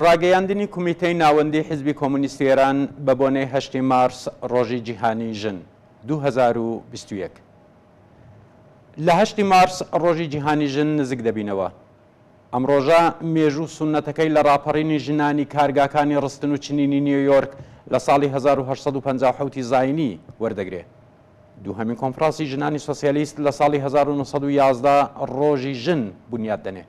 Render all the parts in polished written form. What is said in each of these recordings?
ڕاگەیاندنی کومیتەی ناوەندی حیزبی کۆمۆنیستی ئێران بە بۆنەی هەشتی مارس ڕۆژی جیهانیی ژن 2021. لە هەشتی مارس ڕۆژی جیهانی ژن نزیک دەبینەوە. ئەم ڕۆژە مێژوو و سوننەتەکەی لە ڕاپەڕینی ژنانی کارگاکانی ڕستن و چنینی نیویۆرک لە ساڵی 1857 ی زاینی وەردەگرێ. دووهەمین کۆنفرانسی ژنانی سۆسیالیست لە ساڵی 1911 ڕۆژی ژن بونیاد دەنێ.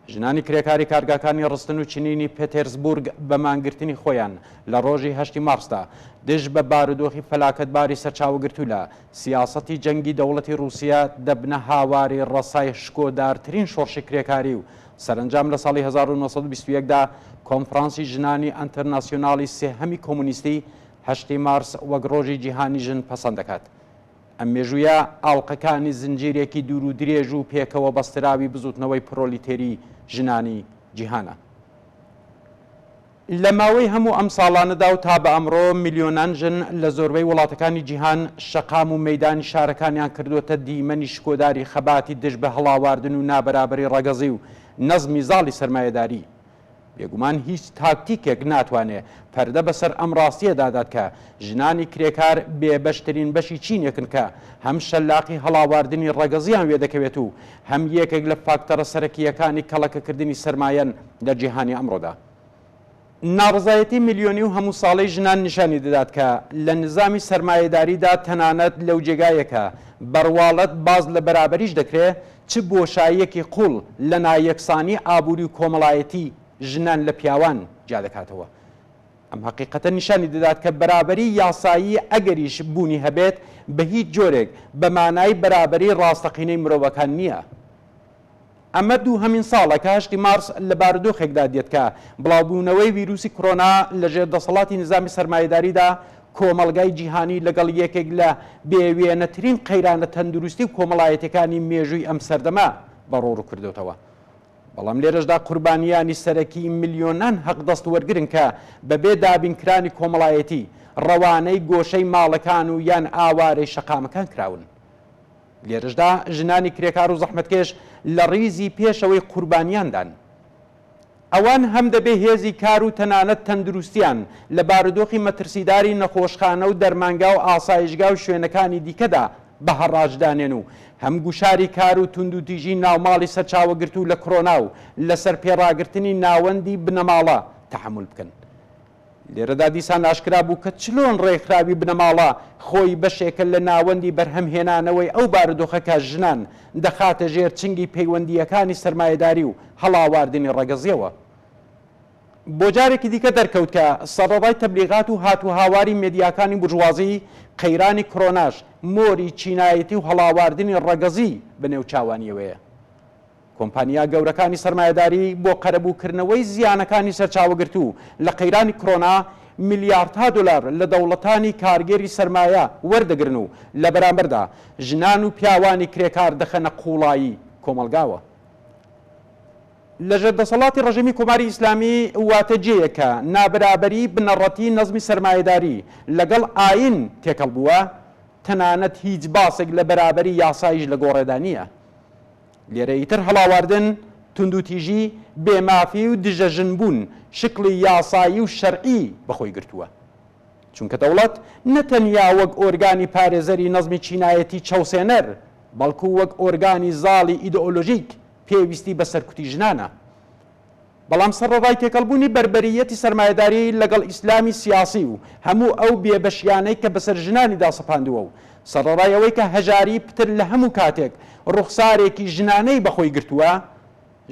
ژنانی کرێکاری کارگاکانی ڕستن و چنینی پێتێرسبورگ بە مانگرتنی خۆیان لە ڕۆژی هەشتی مارسدا دژ بە بارودۆخی فەلاکەتباری سەرچاوەگرتوو لە سیاسەتی جەنگی دەوڵەتی ڕووسیە دەبنە هاواری ڕەسای شکۆدارترین شۆڕشی کرێکاری و سەرەنجام لە ساڵی 1921 دا کۆنفرانسی ژنانی ئەنتەرناسیۆناڵی سێهەمی کۆمۆنیستی هەشتی مارس وەک ڕۆژی جیهانی ژن پەسەند دەکات. ئەم مێژوویە ئاڵقەکانی زنجیرێکی دوور و درێژ و پێکەوە بەستراوی بزووتنەوەی پرۆلیتێری ژنانی جیهانە. لە ماوەی هەموو ئەم ساڵانەدا و تا بە ئەمڕۆ ملیۆنان ژن لە زۆربەی وڵاتەکانی جیهان شەقام و مەیدانی شارەکانیان کردووەتە دیمەنی شکۆداری خەباتی دژ بە هەڵاواردن و نابەرابەری ڕەگەزی و نەزمی زاڵی سەرمایەداری. بێگومان هیچ تاکتیکێک ناتوانێ پەردە بەسەر ئەم ڕاستییە دادات کە ژنانی کرێکار بێبەشترین بەشی چینێکن کە هەم شەلاقی هەڵاواردنی ڕەگەزییان وێدەکەوێت و هەم یەکێک لە فاکتەرە سەرەکییەکانی کەڵەکەکردنی سەرمایەن لە جیهانی ئەمڕۆدا. ناڕەزایەتی ملیۆنی و هەموو ساڵەی ژنان نیشانی دەدات کە لە نزامی سەرمایەداریدا تەنانەت لەو جێگایە کە بەڕواڵەت باس لە بەرابەریش دەکرێ چ بۆشاییەکی قووڵ لە نایەکسانی ئابووری و کۆمەڵایەتی ژنان لە پیاوان جیا دەکاتەوە. ئەم هەقیقەتە نیشانی دەدات کە بەرابەری یاسایی ئەگەریش بوونی هەبێت بە هیچ جۆرێک بە مانای بەرابەری ڕاستەقینەی مرۆڤەکان نییە. ئەمە دووهەمین ساڵە کە هەشتی مارس لە بارودۆخێکدا دێت کە بڵاوبوونەوەی ویروسی کرۆنا لە ژێر دەسەڵاتی نیزامی سەرمایەداریدا کۆمەڵگای جیهانی لەگەڵ یەکێک لە بێ وێنەترین قەیرانە تەندروستی و کۆمەڵایەتیەکانی مێژووی ئەم سەردەمە بەڕۆڕوو کردۆتەوە. بەڵام لێرەشدا قوربانیانی سەرەکی ملیۆنان هەقدەست وەرگرن کە بەبێ دابینکرانی کۆمەڵایەتی ڕەوانەی گۆشەی ماڵەکان و یان ئاوارەی شەقامەکان کراون. لێرەشدا ژنانی کرێکار و زەحمەتکێش لە ڕیزی پێشەوەی قوربانیاندان. ئەوان هەم دەبێ هێزی کار و تەنانەت تەندروستیان لە بارودۆخی مەترسیداری نەخۆشخانە و دەرمانگا و ئاسایشگا و شوێنەکانی دیکەدا بە هەڕاج دانێن و هەم گوشاری کار و توندوتیژی ناوماڵی سەرچاوەگرتوو لە کرۆنا و لەسەر پێڕاگرتنی ناوەندی بنەماڵە تەحەمول بکەن. لێرەدا دیسان ئاشکرا بوو کە چلۆن ڕێکخراوی بنەماڵە خۆی بەشێکە لە ناوەندی بەرهەمهێنانەوەی ئەو بارودۆخە کە ژنان دەخاتە ژێر چنگی پەیوەندییەکانی سەرمایەداری و هەڵاواردنی ڕەگەزییەوە. بۆ جارێکی دیکە دەرکەوت کە سەڕەڕای تەبلیغات و هاتوهاواری مێدیاکانی بورژوازی، قەیرانی کرۆناش مۆری چینایەتی و هەڵاواردنی ڕەگەزی بە نێوچاوانیەوەیە. کۆمپانیا گەورەکانی سەرمایەداری بۆ قەرەبووکردنەوەی زیانەکانی سەرچاوەگرتوو لە قەیرانی کرۆنا ملیاردها دۆلار لە دەوڵەتانی کارگێری سەرمایە وەردەگرن و لە بەرامبەردا ژنان و پیاوانی کرێکار دەخەنە قووڵایی کۆمەڵگاوە. لە ژێر دەسەڵاتی ڕژێمی کۆماری ئیسلامی واتە جێیەک کە نابەرابەریی بنەڕەتی نەزمی سەرمایەداری لەگەڵ ئایین تێکەڵ بووە، تەنانەت هیچ باسێک لە بەرابەری یاساییش لە گۆڕێدا نییە. لێرە ئیتر هەڵاواردن، توندوتیژی، بێ مافی و دژە ژن بوون شکڵی یاسایی و شەرعی بە خۆی گرتووە. چونکە دەوڵەت نە تەنیا وەک ئۆرگانی پارێزەری نەزمی چینایەتی چەوسێنەر، بەڵکو وەک ئۆرگانی زاڵی ئیدئۆلۆژیک پێویستی بە سەرکوتی ژنانە. بەڵام سەڕەڕای تێکەڵبوونی بەربەرییەتی سەرمایەداری لەگەڵ ئیسلامی سیاسی و هەموو ئەو بێبەشیانەی کە بەسەر ژنانیدا سەپاندووە و سەڕەڕای ئەوەی کە هەژاری پتر لە هەموو کاتێک ڕوخسارێکی ژنانەی بەخۆی گرتووە،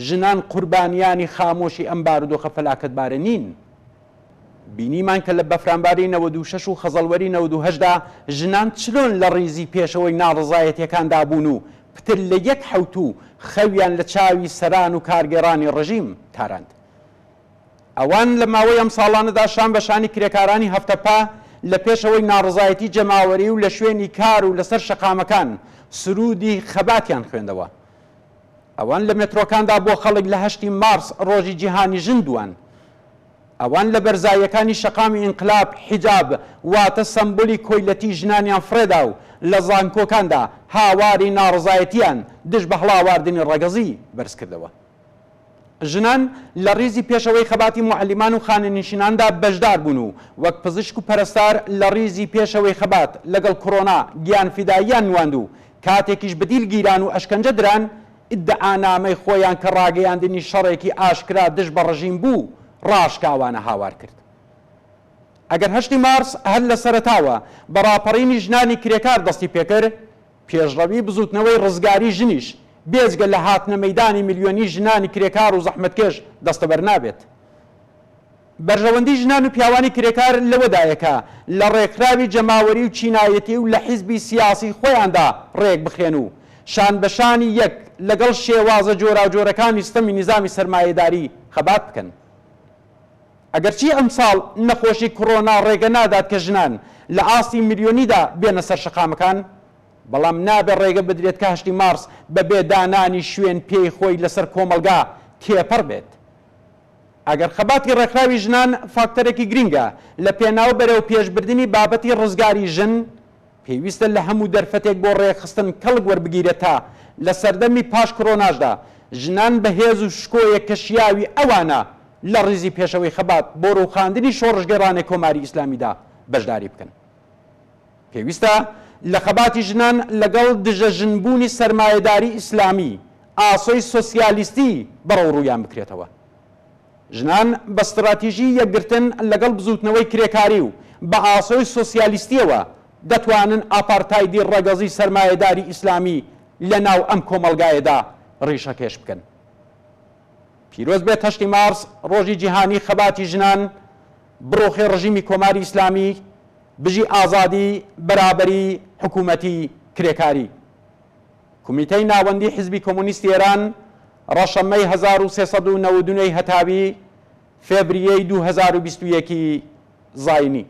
ژنان قوربانیانی خامۆشی ئەم بارودۆخە فەلاکەتبارە نین. بینیمان کە لە بەفرانباری 96 و خەزەڵوەری 98 دا ژنان چلۆن لە ڕیزی پێشەوەی ناڕەزایەتیەکاندا بوون و پتر لە یەک حەوتوو خەویان لە چاوی سەران و کارگێڕانی ڕژیم تاراند. ئەوان لە ماوەی ئەم ساڵانەدا شان بە شانی کرێکارانی هەفتەپە لە پێشەوەی ناڕەزایەتی جەماوەری و لە شوێنی کار و لەسەر شەقامەکان سروودی خەباتیان خوێندەوە. ئەوان لە مێترۆکاندا بۆ خەڵک لە هەشتی مارس ڕۆژی جیهانی ژن دوان. ئەوان لە بەرزاییەکانی شەقامی ئینقلاب حیجاب واتە سەمبولی کۆیلەتی ژنانیان فڕێدا و لە زانکۆکاندا هاواری ناڕەزایەتییان دژ بە هەڵاواردنی ڕەگەزی بەرزکردەوە. ژنان لە ڕیزی پێشەوەی خەباتی موعەلیمان و خانەنشیناندا بەشدار بوون و وەک پزیشک و پەرستار لە ڕیزی پێشەوەی خەبات لەگەڵ کڕۆنا گیانفیداییان نواند و کاتێکیش بەدیل گیران و ئەشکەنجە دران ئیدعانامەی خۆیان کە ڕاگەیاندنی شەڕێکی ئاشکرا دژ بە ڕژیم بوو ڕاشکاوانە هاوار کرد. ئەگەر هەشتی مارس هەر لە سەرەتاوە بە ڕاپەڕینی ژنانی کرێکار دەستی پێکرد، پێشڕەوی بزووتنەوەی ڕزگاری ژنیش بێجگە لە هاتنە مەیدانی ملیۆنی ژنانی کرێکار و زەحمەتکێش دەستەبەر نابێت. بەرژەوەندی ژنان و پیاوانی کرێکار لەوەدایە کە لە ڕێکخراوی جەماوەری و چینایەتی و لە حیزبی سیاسی خۆیاندا ڕێکبخرێن و شان بە شانی یەک لەگەڵ شێوازە جۆراوجۆرەکانی ستەمی نیزامی سەرمایەداری خەبات بکەن. ئەگەرچی ئەمساڵ نەخۆشی کڕۆنا ڕێگە نادات کە ژنان لە ئاستی ملیۆنیدا بێنە سەر شەقامەکان، بەڵام نابێ ڕێگە بدرێت کە هەشتی مارس بە بێ دانانی شوێن پێی خۆی لەسەر کۆمەڵگا تێپەڕ بێت. ئەگەر خەباتی ڕێکخراوی ژنان فاکتەرێکی گرینگە لە پێناو بەرەوپێشبردنی بابەتی ڕزگاری ژن، پێویستە لە هەموو دەرفەتێک بۆ ڕێکخستن کەڵک وەربگیرێت تا لە سەردەمی پاش کرۆناشدا ژنان بە هێز و شکۆیەک کە شیاوی ئەوانە لە ڕیزی پێشەوەی خەبات بۆ ڕووخاندنی شۆڕشگێڕانەی کۆماری ئیسلامیدا بەشداری بکەن. پێویستە لە خەباتی ژنان لەگەڵ دژە ژنبوونی سەرمایەداری ئیسلامی، ئاسۆی سۆسیالیستی بەڕەوڕوویان بکرێتەوە. ژنان بە ستراتیژی یەکگرتن لەگەڵ بزووتنەوەی کرێکاری و بە ئاسۆی سۆسیالیستییەوە دەتوانن ئاپارتایدی ڕەگەزی سەرمایەداری ئیسلامی لە ناو ئەم کۆمەڵگایەدا ڕیشەکێش بکەن. پیرۆز بێت هەشتی مارس ڕۆژی جیهانی خەباتی ژنان، بڕوخێ ڕژیمی کۆماری ئیسلامی، بژی ئازادی، بەرابەری، حکوومەتی کرێکاری. کومیتەی ناوەندی حیزبی کۆمۆنیستی ئێران، ڕەشەممەی 1399 ی هەتاوی، فێڤریەی 2021 ی زاینی.